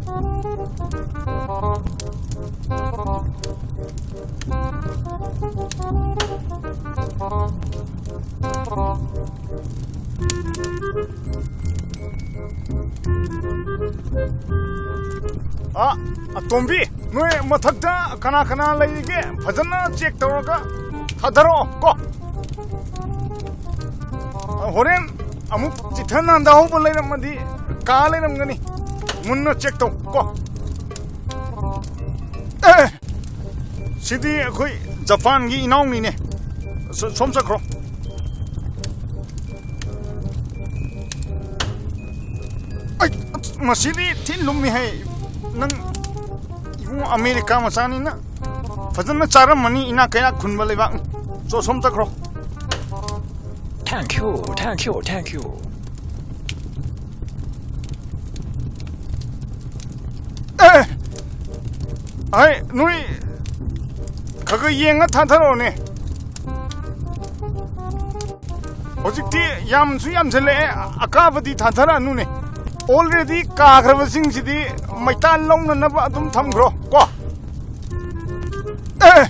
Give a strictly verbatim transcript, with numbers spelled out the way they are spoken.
ꯑ, ꯑꯇꯣꯝꯕꯤ, ꯅꯣꯏ ꯃꯊꯛꯇ ꯀꯅꯥ ꯀꯅꯥ ꯂꯩꯔꯤꯒꯦ? ꯐꯖꯅ ꯆꯦꯛ ꯇꯧꯔꯒ ꯊꯥꯗꯔꯛꯑꯣ ꯀꯣ꯫ ꯍꯣꯔꯦꯟ ꯑꯃꯨꯛ ꯆꯤꯊ ꯅꯥꯟꯊꯍꯧꯕ ꯂꯩꯔꯝꯃꯗꯤ ꯀꯥ ꯂꯩꯔꯝꯒꯅꯤ꯫ ꯃꯨꯟꯅ ꯆꯦꯛ ꯇꯧ ꯀꯣ꯫ ꯑꯦ! ꯁꯤꯗꯤ ꯑꯩꯈꯣꯏ ꯖꯄꯥꯟꯒꯤ ꯏꯅꯥꯎꯅꯤꯅꯦ꯫ ꯁꯣ-, ꯁꯣꯝ ꯆꯠꯈ꯭ꯔꯣ꯫ ꯑꯩ, ꯃꯁꯤꯗꯤ ꯊꯤ ꯂꯨꯝꯃꯤ ꯍꯦ꯫ ꯅꯪ ꯏꯕꯨꯡ ꯑꯃꯦꯔꯤꯀꯥ ꯃꯆꯥꯅꯤꯅ ꯐꯖꯅ ꯆꯥꯔꯝꯃꯅꯤ, ꯏꯅꯥꯛ ꯀꯩꯔꯥꯛ ꯈꯨꯟꯕ ꯂꯩꯕꯥꯛꯅꯤ꯫ ꯁꯣ-, ꯁꯣꯝ ꯆꯠꯈ꯭ꯔꯣ꯫ Thank you, thank you, thank you. ꯑꯦ! ꯑꯩ, ꯅꯣꯏ ꯈꯔ ꯈꯔ ꯌꯦꯡꯉ ꯊꯥꯊꯔꯛꯑꯣꯅꯦ꯫ ꯍꯧꯖꯤꯛꯇꯤ ꯌꯥꯝꯁꯨ ꯌꯥꯝꯁꯤꯜꯂꯛꯑꯦ, ꯑꯀꯥꯕꯗꯤ ꯊꯥꯊꯔꯛꯑꯅꯨꯅꯦ꯫ Already ꯀꯥꯈ꯭ꯔꯕꯁꯤꯡꯁꯤꯗꯤ ꯃꯩꯇꯥꯟ ꯂꯧꯅꯅꯕ ꯑꯗꯨꯝ ꯊꯝꯈ꯭ꯔꯣ ꯀꯣ꯫ ꯑꯦ!